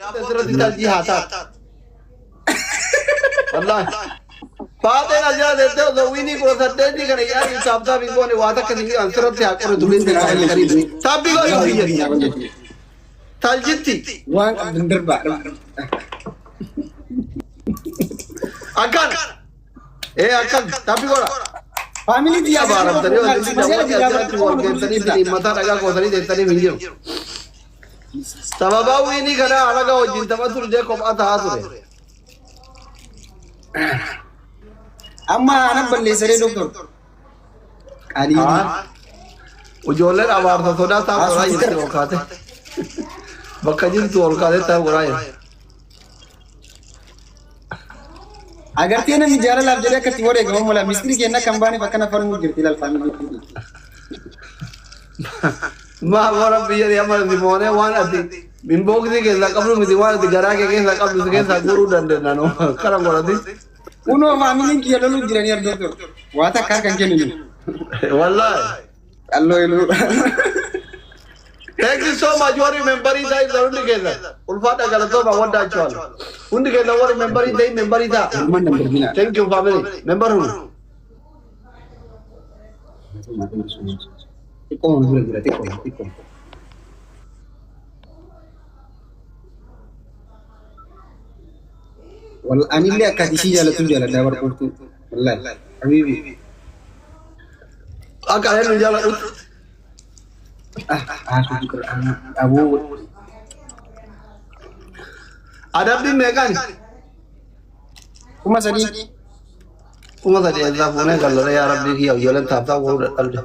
Asirratti taljii haa taatu. Wallaahi. Faaxeen as jala teessee osoo wiinii 18 kana yaadii taaptaap hin goone waa takka si asirratti haa qoratu beekte. Taapbii godhi biyya. Taljitti. Waan qabdan darbaa. Akkan. Ee akkan taapbii godha. Faamilii tiyyaa Abaaramtanii hojii daawwatti asirratti wal geessanii fi mataa dhagaa gootanii teessanii hin jiru. Sababaa wiinii kanaa halaga wajjin tapha ture jee kophaa taa'aa ture. Amma ana balleessaree doktor. Qalii. Haa. Ijoolleen abaarsa sodaa taa'aa godhaa jirti ol kaate. Bakka jirtu ol kaatee taa'aa godhaa jirti. Agartee namni jaalalaaf jedhee akka itti wareegamu mala mistiri keenya akka hin baaneef akkana falmuu jirti ilaal faamilii. Maa warra biyya amma simoonee waan ati inboksii keessaa qabdu miti waan ati garaa kee keessaa qabdu si keessaa guuruu dandeenya nu kana godhati. Kunoo faamiliin kiyya loluu jiranii doktor. Waa takka harka hin kenninu. Wallaahi. Qalloo iluu. Thank you so much warri membarii ta'e hundi keessa ulfaadha galatooma waddaachawal hundi keessa warri membarii ta'e membarii ta'a. Ilmaan nan darbina. Thank you family member hunu. Xiqqoo bira jira xiqqoo xiqqoo. Wal anillee akka ati ishii jaallattu jaaladha barqooftuu. Wallaahi. Habiibi. Akka eenyu jaaladhutti. Ah, haasuu qur'aana aboo. Adabbiin meeqani? 3000. 3000 eessaa fuunee gallara yaa rabbii kiyya ijoolleen taaptaa godhuu dadhabde.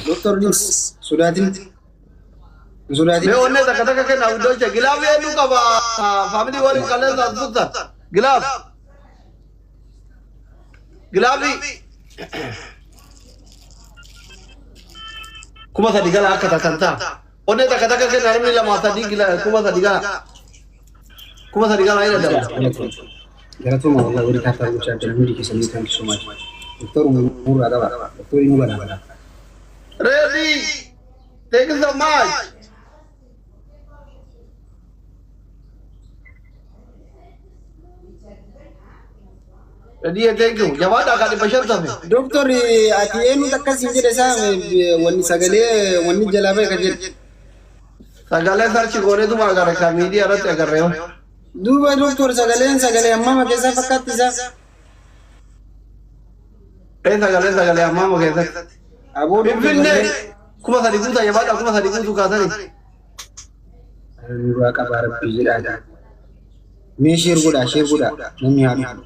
Doktor Lis sodaatin. Hin sodaatin. Mee onnee takka takka kennaa guddocha gilaaf eenyu qaba faamilii waliin qalleessa as butta gilaaf gilaafi 3000 gala akka takkan ta'a onnee takka takka kennaa namni lama sadii gila 3000 gala 3000 gala hin adabu. Galatuma wallahi warri taataa gochaa jiran hundi keessanii thank you so much. Doktor umuraa qaba. Doktor nu gala. Ready thank you so much. Ready thank you jabaadhaa kan 500 tafe. Doktor ati eenyutu akkas hin jedhe isaa wanni sagalee wanni jalaa ba'e kan jedhe. Sagalee sarchi gooneetuma agarra kan miidiyaa irratti agarre yoo. Duuba doktor sagaleen sagalee ammaama keessaa fakkaatti isaa. Ee sagalee sagalee ammaama keessatti. Aboo doktor Finfinnee 3000 guutaa jabaadhaa 3000 guutuu kaasanii. Nurraa qabaa rabbii jedhaa. Mee share godhaa share godhaa namni haa dhufu.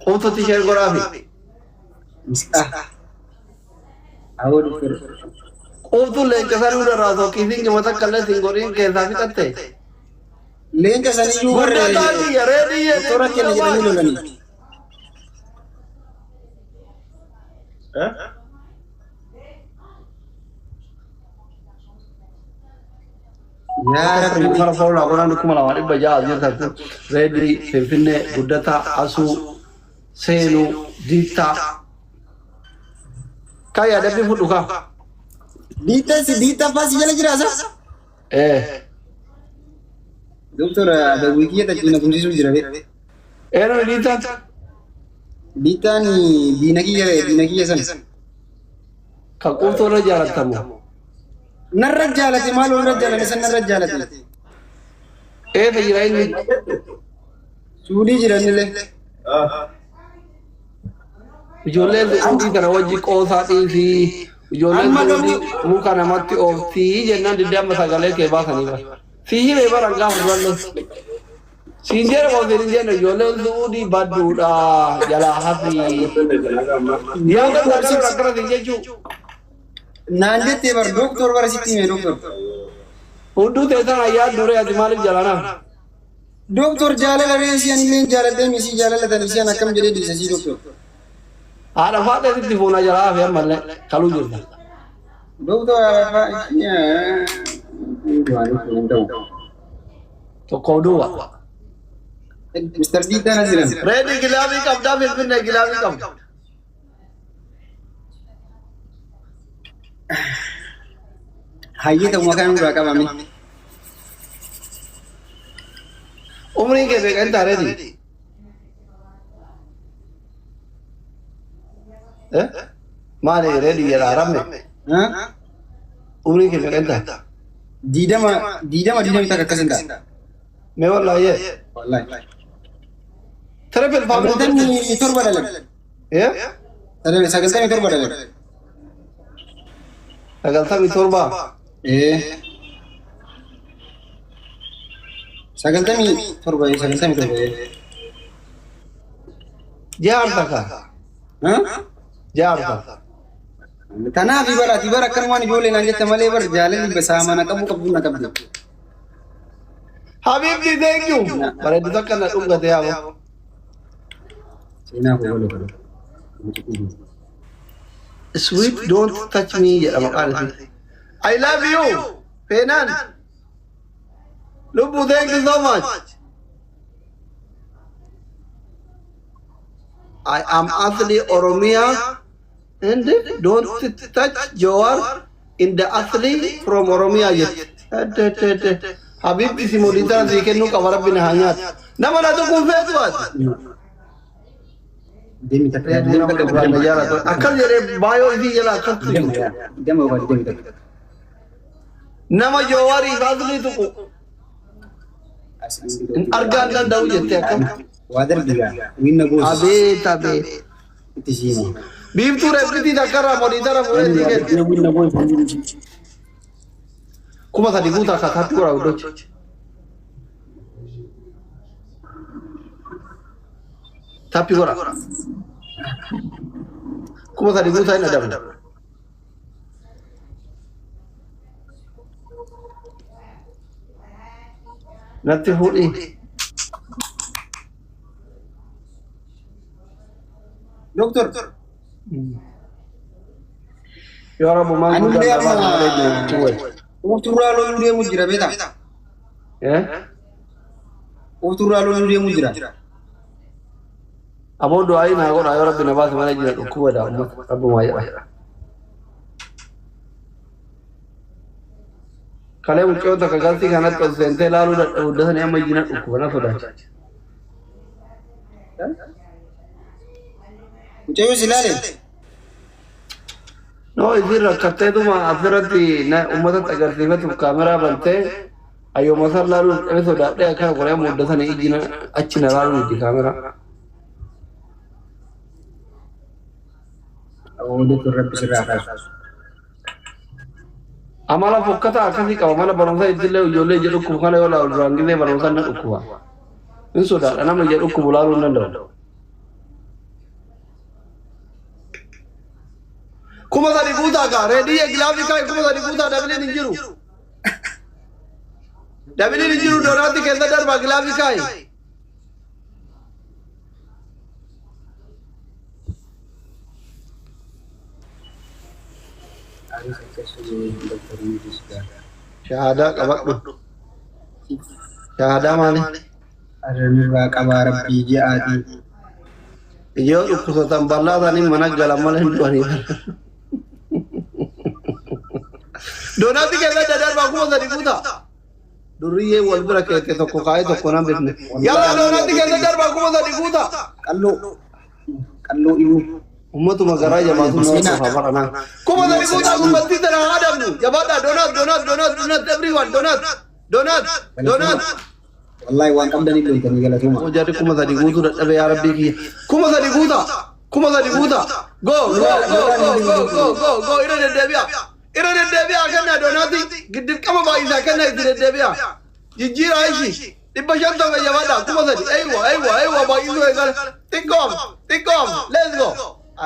Quututti share godhaafi. Misqaa. Aboo doktor. Quuftuun leenca sanuu irraa soqiisiin gima takka illee siin godhiin keessaa fixatte. Leenca saniyyuu warri Guddataa kiyya reediyyee. doktora kenna jedhanii lolanii. Yaa Rabbi. Kara foolaa godhan 2600 jirtan reedii Finfinnee guddataa asuu seenuu diittaa. Kan yaadabbii fudhu kaa. Diittaa si diittaa faa si jala jira asa? Ee. Doktor adawwii kiyya tachiina tumsiisuu jira be. Eenyu diittaan? Diittaan diina kiyya diina kiyya san. Kan quuftoo irra jaalattamu. Narra jaalate maal irra jaalate san narra jaalate. Eessa jira inni? Suudii jira innillee. Ijoolleen suudii kana wajji qoosaa dhiisii. Ijoolleen Amma suudii garuu- muka namatti ooftii jennaan diddee amma sagalee kee baasanii bara. Si hime bara gaafa durallee. Siin jedhe moo siin hin jenne ijoolleen suudii badduudha jalaa hafii. Yaa gadi akkana akkana siin jechuu. Naan jettee bar doktor bara sitti hime doktor. Hudduu teessan ayyaa duree ati maaliif jalanaa? Doktor jaalala reesii ani illee jaaladhee misii jaalala tan isaan akkam jedhee dhiisa sii doktor. Haadha faadha sitti fuuna jalaa hafe ammallee kaluu jirta. Doktor Arafaa Tokko duwwa. Mr. Diitaan as jiran. Reedi gilaabii qabdaa Finfinnee gilaabii qabda. Hayyee ta'uma kan irraa qabame. Umriin kee meeqa hin taaneeti? Eh? Maali reedi jedha ramme? Umriin kee meeqa hin taate? Diidama diidama diidami takka akkas hin ta'a. Mee wallaahi yee. Wallaahi. Triple family. 97 dhalan. Eh? 97 dhalan. 97. Ee. 97 97. Jaarta ka. Jaarta. Tanaaf bara ati bara akkanumaan ijoollee naan jette malee bar jaalalli basaamana qabu qabdu na qabdu. Habibti, thank you. Bareedu takka na dhungate yaabo. Seenaa koo waloo kana. Sweet don't touch me jedha maqaan isii. I love you. Feenaan. Lubbu, thank you so much. I am Asli Oromia and don't touch Jawar in the Asli from Oromia jette. Habibti si monitor si kennu qaba, rabbi na haa nyaatu. Nama na tuquun feetu ati. Deemi takka. Deemi takka. Duraan na jaalatu. Akkas jedhee baay'oo isii jala akkas tuqu. Deema yookaan deemi takka. Nama Jawaarii Asli tuqu. Argaa hin danda'u jettee akkam. Waa darbigaa. Winna goos. Abeet abeet. Itti siima. Biiftuu reebbitii takkarraa monitor fuudhee sii kennu. Winna goos. 3000 guutaa akka taatti godhaa guddochi. Tap godha. 3000 guutaa hin adabne. Natti fuudhii. Doctor. Yoo rabbumaan Ani guddaan illee namaa amma malee jiru. Uturraa loluu deemu jira beektaa? Eh? Uturraa loluu deemu jira. Aboo, du'aa naa godha, yoo rabbi na baase malee jira dhukkuba dha uummata rabbumaa jedha. Kalee mucayyoo takka galtii kanatti ol seentee ilaaluu dadhabu dasanii amma ijji na dhukkuba na sodaachisa. Mucayyoo si ilaale? No, isin rakkatteetuma asirratti na uummatatti agarsiifatuuf kaameraa bantee ayyooma san laaluu dadhabee sodaadhee akkana godhee muddasanii ijji na achi na laaluu ijji kaameraa. Aboo doctor, rabbi sirraa kaasu. Amala fokkataa akkasii qaba. Mana barumsaa ittillee ijoollee ija dhukkubu kana yoo laalu duraan gisee barumsaa na dhukkuba. Hin sodaadha, nama ija dhukkubu laaluu hin danda'u. 3000 guutaa kaa reedii glove kaa 3000 guutaa, doubleiin hin jiru. Doubleiin hin jiru, donut keessa darbaa, glove kaayi. Anis akkasuma doctor Miti gaara. Shahaadaa qabadhu. Shahaadaa maali? Arranirraa qabaa rabbii ji'aatii. Yoo dhukkubsatan bal'aa isaanii mana galan malee hin du'anii. Donut keessa daddarbaa, 3000 guutaa. Durriyyee wal bira keette tokko kaa'ee tokko nan bifne. Yalla, donut keessa darbaa, 3000 guutaa. Qalloo. Qalloo dhibuu. Ummatuma garaa jabaatu nama qofa baranaa. 3000 guutaa, gumbattii tana haa adabnu. Jabaadhaa, donut, donut, donut, donut, everyone donut, donut, donut. Wallaahi waan qabdanii beekanii galatooma. Jarri 3000 guutuu dadhabe, yaa rabbii kiyya. 3000 guutaa. 3000 guutaa. Go go go go go go go go, irra deddeebi'a. Irra deddeebi'a kennaa donut, dirqama baay'isaa kennaa, itti deddeebi'a. Jijjiiraa ishii. 500 jabaadhaa, 3000. Eeywa eeywa eeywa, baay'isuu eegale. Xiqqoom xiqqoom, let's go.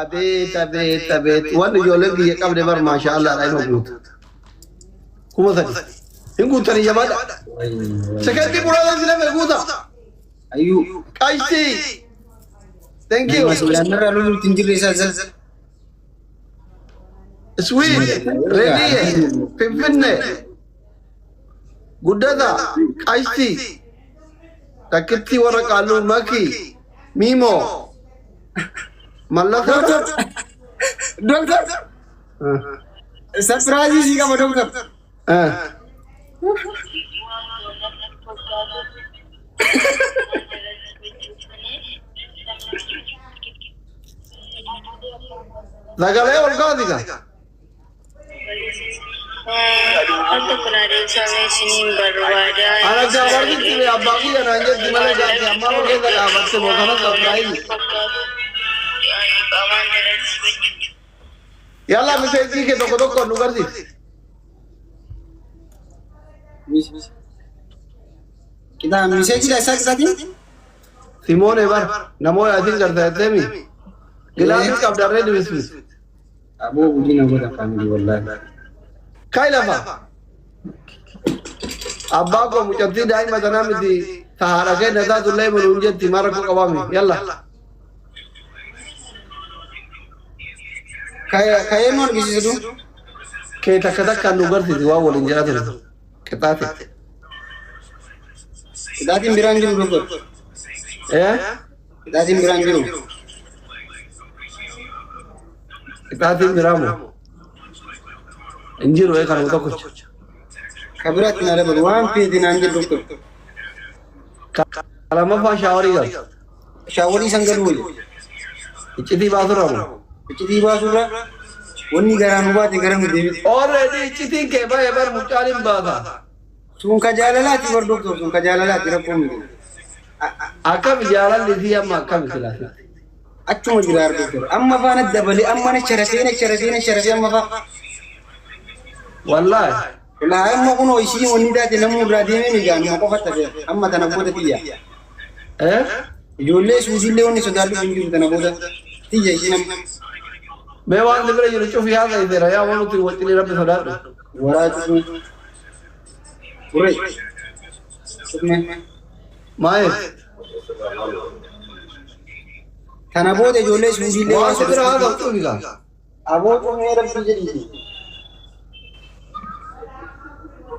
Abeet abeet abeet, wanni ijoolleen kiyya qabde bar maasha Allah dha, ima guutu. 3000. Hin guuttanii, jabaadha. Sekendii muraasa si lafe guuta. Ayyuu. Qashtii. Thank you. Masuudhaan loluutti hin jirre isaa zal. Sweet. Ready. Finfinne. Guddata. Qashtii. Takkitti warra qaalluu Maki. Miimo. Mallasa. Doctor. Surprise sii qaba doctor. Sagalee ol kaasi ka. Al tokko naa deebisaa isiniin barbaada. Ana gaabarsitti mee abbaa kiyya naan jetti malee gaafii ammaa moo keessa gaafatte moo kanas qabxaayi. Qaamaan dalagsifachuu. Yalla miseejii kee tokko tokko nu garsiisi. Qixa miseejii isaa qixaatiin? Simoone bar namoota asin garta jetteemi. Gilaasii qabdarree dibisbis. Aboo guddina godha faamilii wallaahi. Kai lafa. Abbaa koo mucattii daa'ima tanaa miti ta haadha keenya taatullee minuun jetti maal rakkoo qabaami. Yalla. Ka'ee nu argisiisu. Kee takka takkaan nu garsiisi waan waliin jedhaa ture. Qixaate. Qixaatiin biraan jiru doktor. Eh? Qixaatiin biraan jiru. Qixaatiin biraa moo? Hin jiru ee kanuma tokkocha. Ka biraatti na dabalu waan feete naan jedhu doktor. Ka lammaffaa shaaworii galta. Shaaworii san galuu wayya. Iccitii baasurra moo? Iccitii baasurra wanni garaa nu baate gara nu deebite. Already iccitiin kee bahe bar mucaan hin baasa. Sun ka jaalalaati bar doktor, sun ka jaalalaati rakkoo miti. Akkami jaalalli isii amma akkami silaa sitti? Achuma jira doktor. Amma faana dabalee amma na sharafee na sharafee na sharafee amma faa. Wallaahi. Laa amma kunoo ishii wanni taate namni irraa deemee migaan ma qofa tafe amma tana booda tiyya. Eh? Ijoollee suusiillee wanni sodaadhu hin jiru tana booda tiyya ishii namni. Mee waan si bira jiru cufi haasa iseera yaa waan nuti waccinii rabbi sodaadhu. Waraa cufuu. Uree. Cufne. Maayet. Tana booda ijoollee suusiillee Waan waan si bira sodaadhu. haasa cufi kaa. Aboo cufnee rabbi jedhiiti.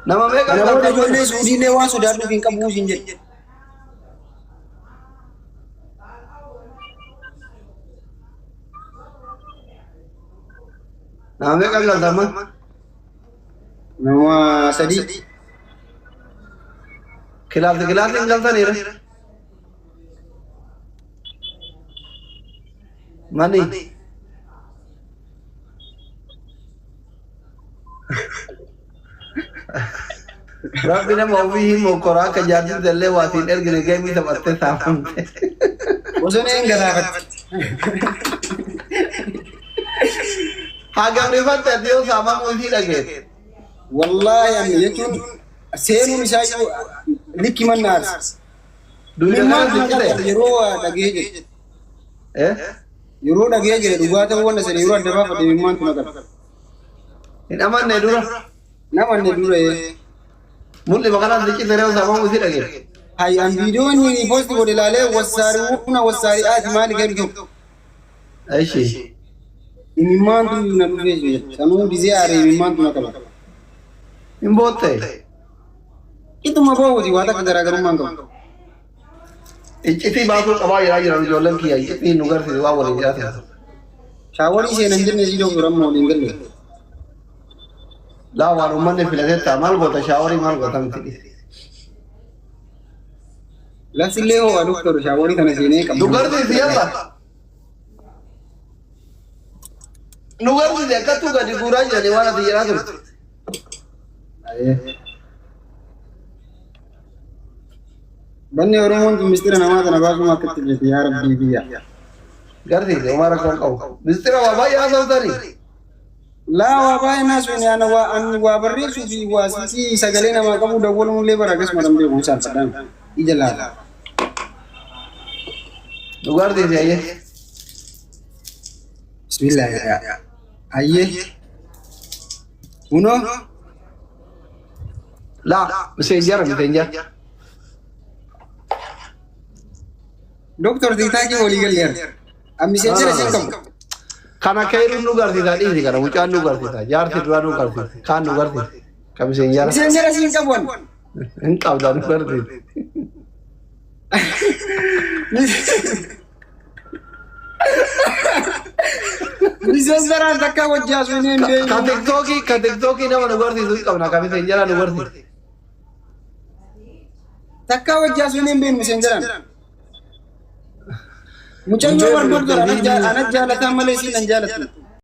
Nama meeqa Kana booda galta? ijoollee suusiillee waan sodaadhuuf hin qabu siin jedhe. Nama meeqa galta amma? Nama sadii. Kilaasii kilaasii hin galtaniire? Mani. Rabbi nama ofii hin mokkoraa akka jaartiin dallee waatiin ergine geemii taphattee saafamte. Bosona hin galaafatti. Hagam rifatte ati yoo saamamuu isii dhageette. Wallaahi ani jechuun seenuun isaa iyyuu likki manna aarsa. Duyda Mimmaan kana tuna sitti qabata ta'e. yeroo dhagee jedhe. Eh? Yeroo dhagee jedhe dhugaa ta'uu wanta sana yeroo adda baafadhe mimmaan tuna qabata. Hin amanne dura. Namanne dura. Mul'i maqaan sitti ta'e yoo saamamuu isii dhageette. Hay an viidiyoon inni post godhe ilaalee wassaari'uuna wassaari'aati maali kennu tokko. Ishi. Imimmaan tu na dhufee jira. Sanuu gisee aaree imimmaan tu na qaba. Hin bootte. Ituma boo'uti waa takka garaagarummaan qabu. Iccitii baasuu qabaa jiraa jiran ijoolleen kiyya iccitii nu garsiisu waan waliin jiraatan. Shaaworii seenan jenne si doktor amma waliin galle. Laa waan uummanni filatee ta'a maal goota shaaworii maal goota miti dhisi. Lafti illee ho'a doktor shaaworii kana seenee Nu qabna. garsiisi yalla. Nu garsiisi akkattuu gadi guuraa jiranii waan ati jedhaa turte. Banni Oromoon tun mistira namaa tana baasuu akka itti beekte yaa rabbii biyya. Garsiisi homaa rakkoon qabu. Mistira waa baay'ee haasawtanii. Laa waa baay'ee naasuun yaana waa ani waa barreessuu fi waa silkii sagalee namaa qabu dawwaluun illee bara akkasuma dambee beeku saalfadhaan ija laala. Nu garsiisi ayyee. Bismillah. Ayyee. Kunoo. Laa miseenjara miseenjara. Doktor Tiitaakii walii galleera. Miseenjara isin qabu. Kana keeruun nu garsiisa dhiisi kana mucaan nu garsiisa jaarsi duraa nu garsiisa kaan nu garsiisa ka miseenjara Miseenjara isin qabu an. hin qabda nu garsiisa. Miseenjaraan takka wajji haasofnee hin Ka beeknu. tiktookii ka tiktookii nama nu garsiisu hin qabna ka miseenjara nu garsiisa. Takka wajji haasofnee hin beeknu miseenjaraan. Mucayyoo bar doktor ana jaalataa malee isiin nan jaalattu.